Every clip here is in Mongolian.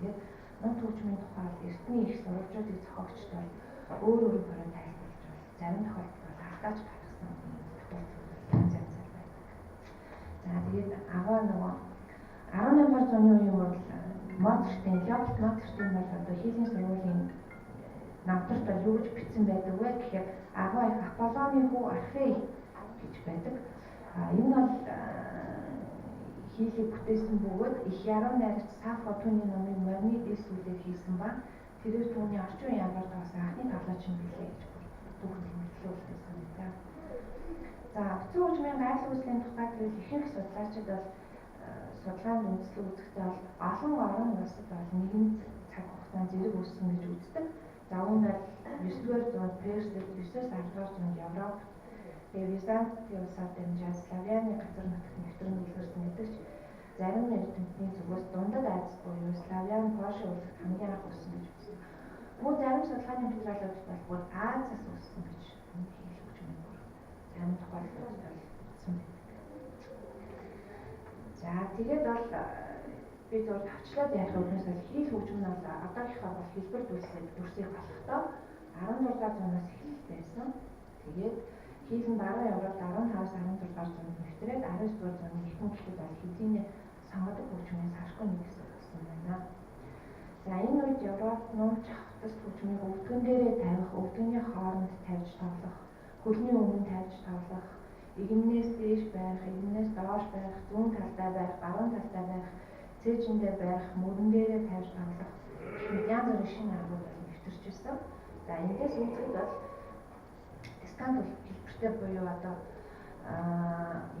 Тэгээд нумт хөгжмийн тухай эртний их сурвалжуудыг зохиогчд бол өөр өөр бороо тайлбарлаж бол зарим тохиолдолд бол алдаач гаргасан баталгаажууд янз янзаар байдаг. За, тэгээд агуу нөгөө 18 дугаар зууны үеийн бол Моцартын, Леопольд Моцартын бол одоо хийлийн сургуулийн намтарт бол юу гэж бичсэн байдаг вэ гэхээр агуу их Аполлоны хүү Орфей гэж байдаг. А энэ бол хийлийг бүтээсэн бөгөөд их яруу найрагч Сафо түүний номыг морины дээсүүлээр хийсэн ба тэрээр түүний орчин үеийн агаар тоосон анхны тоглооч юм билээ гэж түүхэнд мэдлэг үлдээсэн байна. За, утсан хөгжмийн гайлал үүслийн тухай гэвэл ихэнх судлаачид бол судалгаанд үндэслэн үзэхдээ бол олон орон улсад бол нэгэн цаг хугацаанд зэрэг үүссэн гэж үздэг. За, үүн бол 9-р зуунд Персид, 9-өөс 10-р зуунд Европ, тэгээ Византын улсаар дамжаад Славяны газар нутагт нэвтрэн дэлгэрсэн гэдэг ч зарим эрдэмтний зүгээс Дундад Азид буюу Славян, Польшийн улсад хамгийн анх үүссэн гэж үздэг. Мөн зарим судалгааны материалуудад бол бүр Азиас үүссэн гэж хэлж өгч юм бүр. Зарим тохиолдлууд бол үзсэн байдаг. За, тэгээд бол би зөв тавчлаад ярих үгнээс бол хийл хөгжим нь бол одоогийнхаа бол хэлбэр дүрсийг болохдоо 16 дугаар зуунаас эхэлэлтэй байсан. Тэгээд хийл нь баруун Европт 15-аас 16 дугаар зуунд нэвтрээд 19 дугаар зууны ихэнх гэхэд бол хэзээний сонгодог хөгжмийн саршгүй нэг хэсэг болсон байна. За, энэ үед Европ нуумч хавтас хөгжмийг өвдгөн дээрээ тавих, өвдгөний хооронд тавьж тоглох, хөлний өмнө тавьж тоглох, эгнээс дээш байрах, эгнээс доош байрах, зүүн талдаа байрах, баруун талдаа байрах, цээжиндээ байрах, мөрөн дээрээ тавьж тоглох гэх мэт янз бүрийн шинэ аргууд бол нэвтэрч ирсэн. За, эндээс үзэхэд бол дискант хэлбэртэй буюу одоо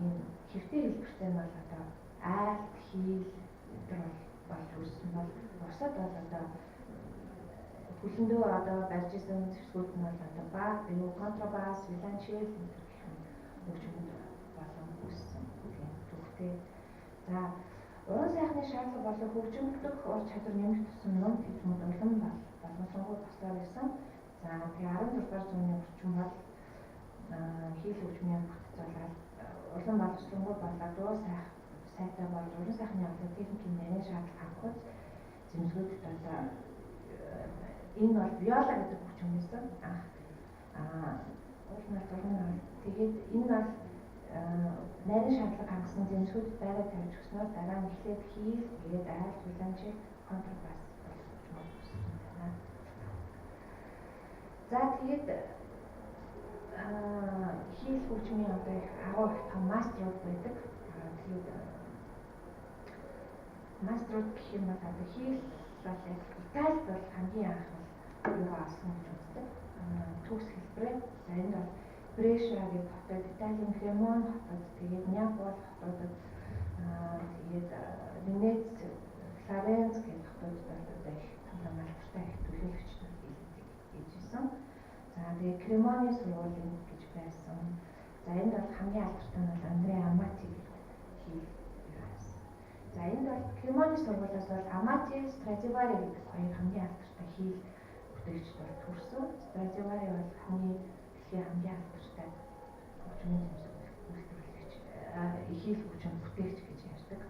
ийм хэвтэй хэлбэртэй нь бол одоо айлт, хийл энэ бол болж үүссэн бол бусад бол одоо хөлөндөө одоо барьж исэн зэвсгүүд нь бол одоо баг, юу, контрабас, виолончель энэ гэх юм хөгжмөд болон үүссэн тийм түүхтэй. За, уран сайхны шаардлага болон хөгжимдөх ур чадвар нэмэх тусам ном хөгжмөд улам боловсронгуй болсоор байсан. За, тэгээ 16 дугаар зууны орчим бол хийл хөгжмийн бүтэц болоод улам боловсронгуй болоод дуу сайтай болж уран сайхны одоо техникийн нарийн шаардлага хангахуйц зэмсгүүдэд одоо энэ бол виола гэдэг хөгжим байсан. Анх уул нь зураг нь тэгээд энэ бол нарийн шаардлага хангасан зэмсгүүдэд байраа тавьж өгснөөр дараа нь эхлээд хийл, тэгээд айлт, виолончель, контрабас болох хөгжим байна. За, тэгээд хийл хөгжмийн одоо их агуу их том мастерууд байдаг. Тэгээд мастерууд гэх юм бол одоо хийл бол яг Италид бол хамгийн анх бол юугаа олсон гэж үздэг. Төгс хэлбэрээ. За, энд бол Бреша гэдэг хотод, Италийн Кремон хотод, тэгээд Неаполь хотуудад, тэгээд Венец, Флоренц гэдэг хотуудад бол одоо их том алдартай их төлөөлөгчдүүд хийж исэн. За, тэгээд Кремоны сургуулийн гэж байсан. За, энд бол хамгийн алдартай нь бол Андре Амати гэдэг хийл байсан. За, энд бол Кремоны сургуулиас бол Амати, Страдивари гэдэг хоёр хамгийн алдартай хийл бүтээгчд бол төрсөн. Страдивари бол хамгийн дэлхийн хамгийн алдартай хөгжмийн зэмсэг үйлдвэрлэгч, хийл хөгжим бүтээгч гэж ярьдаг.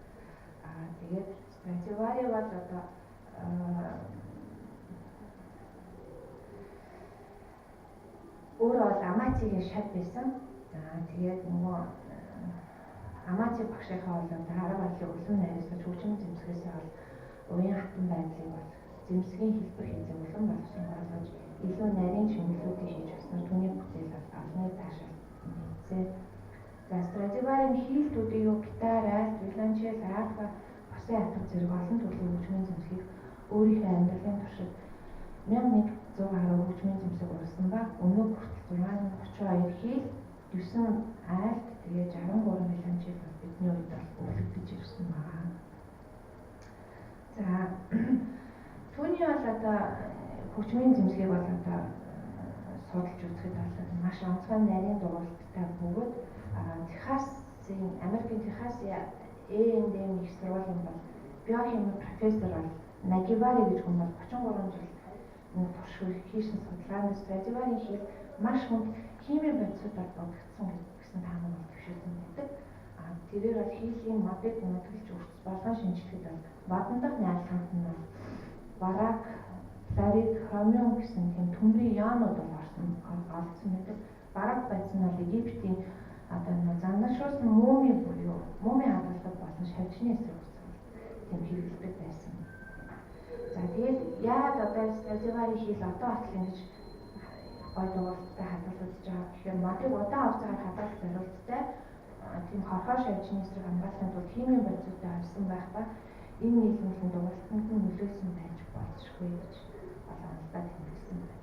Аа, тэгээд Страдивари бол одоо өөрөө бол Аматигийн шав байсан. За, тэгээд нөгөө Амати багшийнхаа бол одоо арга барилыг улам найруулж хөгжим зэмсгээсээ бол уян хатан байдлыг бол зэмсгийн хэлбэр хэзээ улам боловсон болгож илүү нарийн чимэглүүдийг хийж авснаар түүний бүтээл бол олонний таашаал нэгдсэ. За, Страдиварийн хийл төдий гитар, альт, виолончель, арфа, босын атга зэрэг олон төрлийн хөгжмийн зэмсгийг өөрийнхөө амьдралын туршид 1100 гаруй хөгжмийн зэмсэг урьсан ба өнөө хүртэл 632 хийл, 9 айлт, тэгээ 63 виолончель бол бидний үед бол өвлөгдөж ирсэн байна. За, түүний бол одоо хөгжмийн зэмсгийг бол одоо судалж үзэхэд бол маш онцгой нарийн дугуйлттай бөгөөд Техасын, Америкийн Техасын A&M их сургуулийн бол биохими профессор бол Нагивари гэж хүн бол 33 жил турш хийсэн судалгааны Страдиварийн хийл маш хүнд химийн бодисуудаар бодогдсон гэсэн таамаг бол дэвшүүлсэн байдаг. А тэрээр бол хийлийн модыг нүүдэлж өрц болгон шинжлэхэд бол модон дахь найрлаганд нь бол Йонууд бол орсон олдсон байдаг. Бараг байсан нь бол Египтийн одоо нэг занашуулсан муми буюу муми хадгалдаг болон шавжны эсрэг тийм хэрэглэдэг байсан. За тэгээд яагаад одоо Страдивари хэл одоо батал ингэж гой дууралтай хадгалагдаж байгаа гэхээр модыг удаан хугацаагаар хадгалах зорилготой тийм хорхоо шавжны эсрэг хамгаалахын тулд химийн бодисуудыг авсан байх ба энэ нийлэмэл нь дууралтанд нь нөлөөлсөн байж болзошгүй гэж олон онолтой тэмдэглэсэн байна.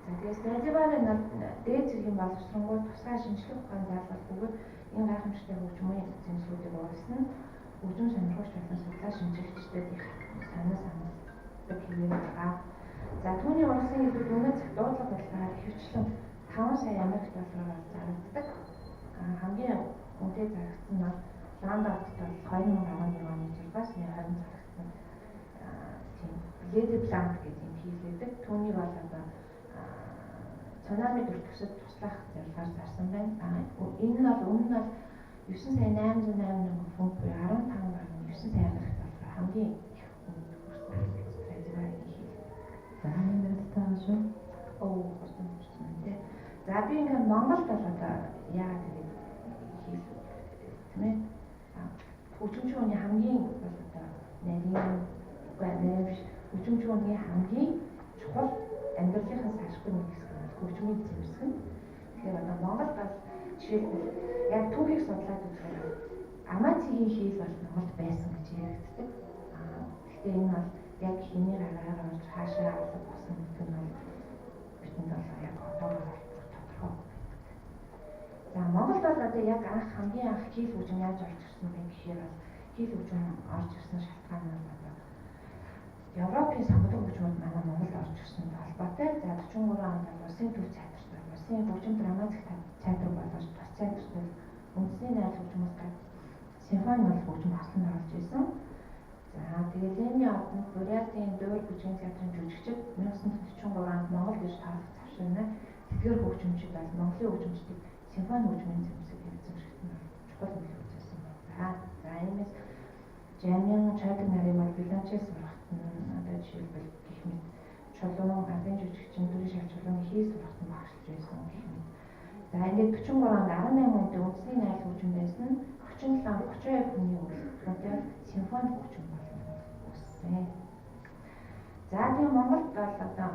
За тэгээд Страдивари нь дээд зэргийн боловсронгуй тусгай шинжлэх ухаан заалгал бөгөөд энэ гайхамшигтай хөгжмийн зэмсгүүдийг уурсан нь хөгжим сонирхогч болон судлаа шинжлэгчдэд их сонир санагддаг хэвээр байгаа. За түүний ургасан хэлбэр өмнө цаг дуудлага барилгаар ихэвчлэн 5 сая Америк доллараар зарагддаг. Хамгийн үнэтэй зарагдсан нь бол Лондон хотод бол 2011 оны 6 сарын 20 зарагдсан тийм Lady Blanc гэдэг юм хийлээдэг. Түүнийг бол одоо цунами дүртгсэд туслах зорилгоор зарсан байна. Энэ нь бол өмнө нь бол 9 сая 808 мянган фунт буюу 15.9 сая Америк доллар хамгийн их үнэт хүрсэн Страдиваригийн хэл. За энэ минуттай шүү. Оо, хурдан хүрсэн байна тий. За би ингээд Монголд бол одоо яагаад ингэ хэл тийм ээ? Хөгжимчин хүний хамгийн бол одоо нарийн үгүй нарийн биш хөгжимчин хүний хамгийн чухал амьдралынхаа салшгүй нэг хэсэг нь хөгжмийн зэмсэг нь. Тэгэхээр одоо Монголд бол жишээлбэл яг түүхийг судлаад үзэхээр Амацигийн хэл бол Монголд байсан гэж яригддаг. Гэхдээ энэ бол яг хэний гараар орж хаашаа алга болсон гэдэг нь бол бидэнд бол яг одоогоор тодорхой байдаг. За Монголд бол одоо яг анх хамгийн анх хэл хөгжим яаж орж ирсэн бэ гэхээр бол хэл хөгжим орж ирсэн шалтгаан нь бол одоо Европын сонгодог хөгжмүүд манай Монголд орж ирсэнтэй холбоотой. За 43 онд бол улсын төв театрт улсын хөгжим драматик театр болгож тус театрт бол үндэсний найрал хөгжмөөс гадна симфони бол хөгжим хослон оруулж ирсэн. За тэгээд Ленин одонд Бурятын дуур бүжгийн театрын жүжигчид 1943 онд Монголд ирж тоолох завширна. Тэдгээр хөгжимчид бол Монголын хөгжимчдийг симфони хөгжмийн зэмсэг эзэмшигт нь чухал нөлөө үзүүлсэн байна. За иймээс Жамин Чайдаг нарын бол Виланчес сурахт нь одоо жишээлбэл гэх мэт чулуун ардын жүжигчин дүрийн шав чулуун хий сурахт нь багшлж байсан гэх мэт. За ингээд 43 онд 18 хүнтэй үндэсний найрал хөгжим байсан нь 37 32 хүний өрсөлдөөнтэй симфони хөгжим болон өссөн. За тийм Монголд бол одоо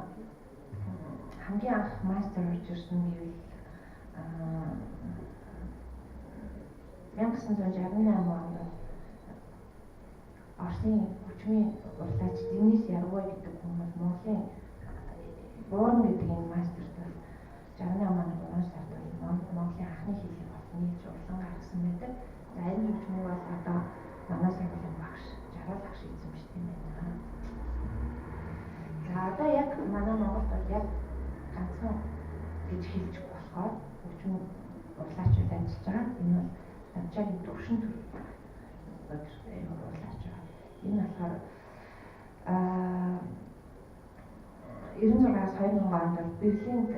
хамгийн анх мастер орж ирсэн гэвэл 1968 онд Оросын хөгжмийн урлаач Денис Ярвой гэдэг хүн бол Монголын Буурн гэдэг энэ мастерт бол 68 оны 3 сард бол Монголын анхны хэлийг бол нийлж урлан гаргасан байдаг. За энэ хөгжмийг бол одоо манай сонгуулийн багш Жаргал багш эзэмшдэг юм байна. За одоо яг манай Монголд бол яг ганцхан гэж хэлж болохоор хөгжим урлаач ажиллаж байгаа. Энэ бол Дамчаагийн төвшин төрөл урлаач байгаа. Энэ болохоор 96-аас 2000 онд бол Берлинд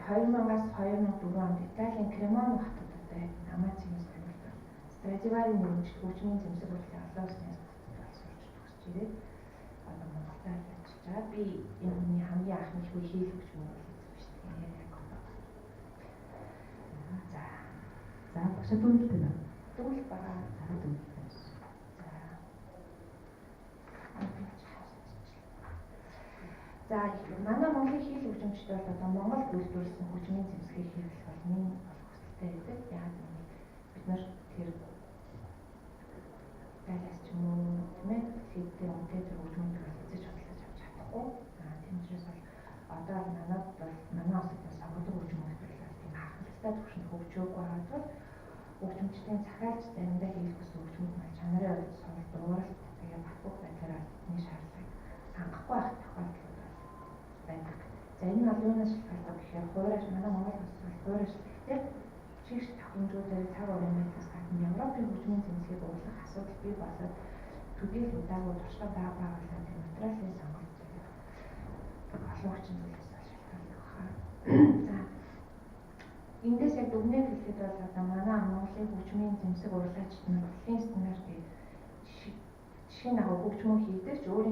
2000-аас 2004 онд Италийн Кремоно хотод одоо яг Амацигийн сургуульд Страдивари нэрмжит хөгжмийн зэмсэг урлагийн олон улсын институтад бол сурч төгсөж ирээд одоо Монголд ажиллаж байгаа. Би энэ хүний хамгийн анхны хэл хөгжмийг бол эзэмшдэг яг одоо. За. За багш дүнэлт байна. Дүнэлт байгаа. За дүнэлт. За манай Монголын хэл хөгжимчд бол одоо Монголд үйлдвэрлэсэн хөгжмийн зэмсгийг хэрэглэх бол нэн болох хүсэлтэй байдаг. Яагаад гэвэл бид нар тэр дайлаас ч юм уу тийм ээ дэлхийд үнэтэй тэр хөгжмийн төрөл эзэж худалдаж авч чадахгүй. Тийм учраас бол одоо бол манад бол манай улсад бол сонгодог хөгжим үйлдвэрлэл бол тийм хахамталтай түвшинд хөгжөөгүй байгаа тул хөгжимчдийн захиалж заримдаа хийх гэсэн хөгжмөд маань чанарын хувьд сул дууралт тэгээ батгүйх байдлаараа бидний шаардлагыг хангахгүй байх тохиолдлууд байдаг. За энэ нь бол юунаас шалтгаалдаг гэхээр хуур манай Монгол улс бол хуур ашигтай чигш тохиромжуудаар цаг уурын байдлаас гадна Европын хөгжмийн зэмсгийг уурлах асуудал бий болоод төдийл удаагүй туршлага бага болоод тэр материалын сонголт зэрэг олон хүчин зүйлээс шалтгаалдаг хаа. За эндээс яг дүгнээд хэлэхэд бол одоо манай Монголын хөгжмийн зэмсэг урлагчид нь дэлхийн стандартыг жишгийн дагуу хөгжмөө хийдэг ч өөрийн